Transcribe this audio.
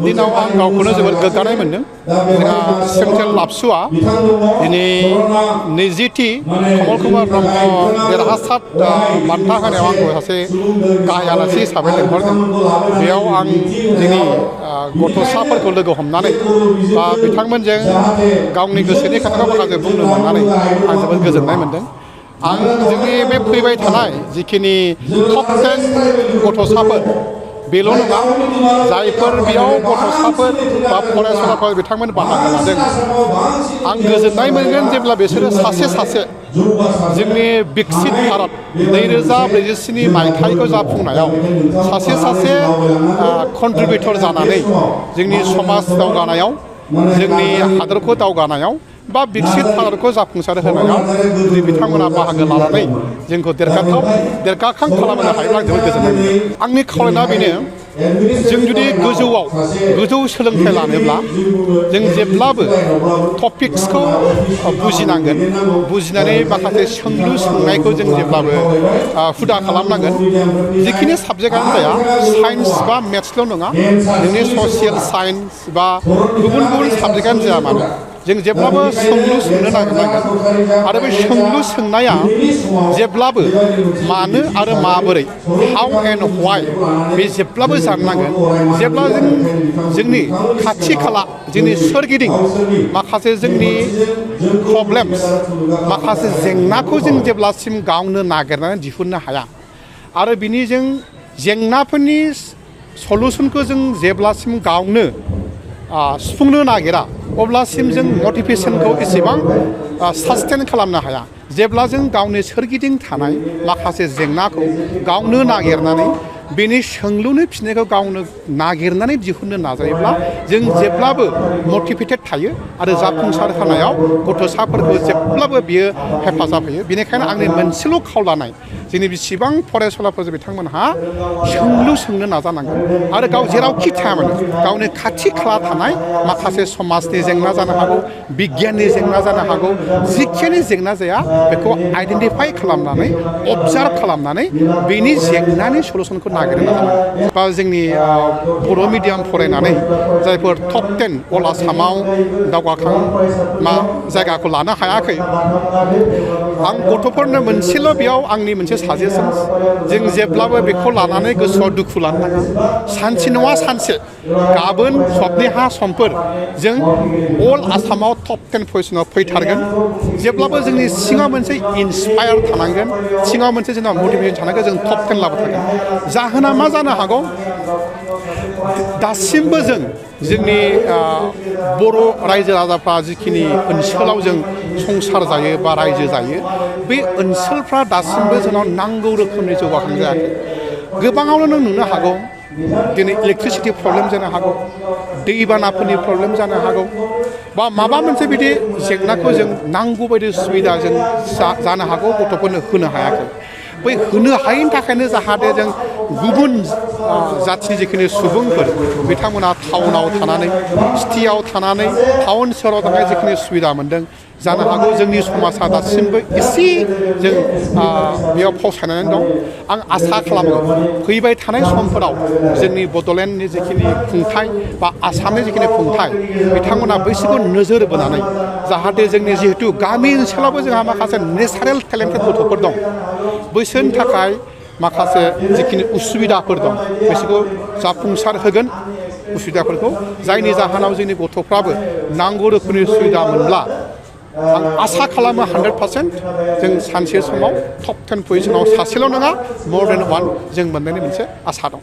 दिनाव आं गावखौनो जोबोद गोग्गानाय मोन्दों जोंहा सेन्ट्रेल लाबसुआ दिनै 20थि कमल कुमार ब्रह्म देरहासार बान्था होनायाव आंखौ सासे गाहाय आलासि हिसाबै लेंहरदों बेयाव आं जोंनि गथ'साफोरखौ लोगो हमनानै बा बिथांमोनजों गावनि गोसोनि खोथाखौ माखासे बुंनो मोननानै आं जोबोद गोजोननाय मोन्दों आं जोंनि बे फैबाय थानाय जिखिनि टप 10 गथ'साफोर बेल' नङा जायफोर बेयाव गथ'साफोर बा फरायसुलाफोर बिथांमोन बाहागो लादों आं गोजोननाय मोनगोन जेब्ला बिसोरो सासे सासे जोंनि बिकसित भारत 2047 मायथाइखौ जाफुंनायाव सासे सासे कन्ट्रिबिउटर जानानै जोंनि समाज दावगानायाव जोंनि हादरखौ दावगानायाव बा बिकसित भारतखौ जाफुंसार होनायाव जुदि बिथांमोना बाहागो लानानै जोंखौ देरगाखां खालामनो हायोब्ला आं जोबोद गोजोननाय मोनो आंनि खावलायनाया बेनो जों जुदि गोजौ सोलोंथाइ लानोब्ला जों जेब्लाबो टपिक्सखौ बुजिनांगोन बुजिनानै माखासे सोंलु सोंनायखौ जों जेब्लाबो हुदा खालामनांगोन जिखिनि साबजेक्टआनो जाया साइन्स बा मेथ्सल' नङा जोंनि ससियेल साइन्स बा गुबुन साबजेक्टआनो जाया मानो जों जेब्लाबो सोंलु सोंनो नागिरनांगोन आरो बे सोंलु सोंनाया जेब्लाबो मानो आरो माबोरै हाउ एन्ड व्हाइ बे जेब्लाबो जाननांगोन जेब्ला जोंनि खाथि खाला जोंनि सोरगिदिं माखासे जोंनि प्रब्लेम्स माखासे जेंनाखौ जों जेब्लासिम गावनो नागिरनानै दिहुननो हाया आरो बिनि जों जेंनाफोरनि सलुसनखौ जों जेब्लासिम गावनो सुफुंनो नागिरा अब्लासिम जों मटिभेसनखौ एसेबां सास्टेन खालामनो हाया जेब्ला जों गावनि सोरगिदिं थानाय माखासे जेंनाखौ गावनो नागिरनानै बेनि सोंलुनि फिननायखौ गावनो नागिरनानै दिहुननो नाजायोब्ला जों जेब्लाबो मटिभेटेड थायो आरो जाफुंसार होनायाव गथ'साफोरखौ जेब्लाबो बियो हेफाजाब होयो बेनिखायनो आंनि मोनसेल' खावलानाय जोंनि बेसेबां फरायसुलाफोर बिथांमोनहा सोंलु सोंनो नाजानांगोन आरो गाव जेरावखि थाया मानो गावनि खाथि खाला थानाय माखासे समाजनि जेंना जानो हागौ बिगियाननि जेंना जानो हागौ जिखिनि जेंना जाया बेखौ आइडेन्टिफाइ खालामनानै अबजार्भ खालामनानै बेनि जेंनानि सलुसनखौ नागिरनो नाजानांगोन बा जोंनि बर' मिडियाम फरायनानै जायफोर टप 10 अल आसामाव दावगाखां जायगाखौ लानो हायाखै आं गथ'फोरनो मोनसेल' बेयाव आंनि मोनसे साजेसन्स जों जेब्लाबो बेखौ लानानै गोसोआव दुखु लानो नाङा सानसे नङा सानसे गाबोन सबनिहा समफोर जों अल आसामाव टप 10 पजिशनाव फैथारगोन जेब्लाबो जोंनि सिङाव मोनसे इन्सपायार थानांगोन सिङाव मोनसे जोंनाव मटिभेसन थानांगोन जों टप 10 लाबोथारगोन जाहोना मा जानो हागौ दासिमबो जोंनि बर' रायजो राजाफ्रा जिखिनि ओनसोलाव जों संसार जायो बा रायजो जायो बे ओनसोलफ्रा दासिमबो जोंनाव नांगौ रोखोमनि जौगाखां जायाखै गोबाङावनो नों नुनो हागौ दिनै इलेक्ट्रिसिटि प्रब्लेम जानो हागौ दैबानाफोरनि प्रब्लेम जानो हागौ बा माबा मोनसे बिदि जेंनाखौ जों नांगौ बायदि सुबिदा जों जानो हागौ गथ'फोरनो होनो हायाखै बै होनो हायैनि थाखायनो जाहाथे जों गुबुन जाथिनि जिखिनि सुबुंफोर बिथांमोना टाउनाव थानानै सिटियाव थानानै टाउन सोहोराव थानाय जिखिनि सुबिदा मोन्दों जानो हागौ जोंनि समाजा दासिमबो एसे जों बेयाव फावसायनानै दं आं आसा खालामो फैबाय थानाय समफोराव जोंनि बड'लेण्डनि जिखिनि खुंथाय बा आसामनि जिखिनि खुंथाय बिथांमोना बैसोरखौ नोजोर बोनानै जाहाथे जोंनि जिहेतु गामि ओनसोलावबो जोंहा माखासे नेचारेल टेलेन्टेड गथ'फोर दं बैसोरनि थाखाय माखासे जिखिनि उसुबिदाफोर दं बिसोरखौ जाफुंसार होगोन उसुबिदाफोरखौ जायनि जाहोनाव जोंनि गथ'फ्राबो नांगौ रोखोमनि सुबिदा मोनब्ला आं आसा खालामो 100% जों सानसे समाव टप 10 पजिशनाव सासेल' नङा more than one जों मोननायनि मोनसे आसा दं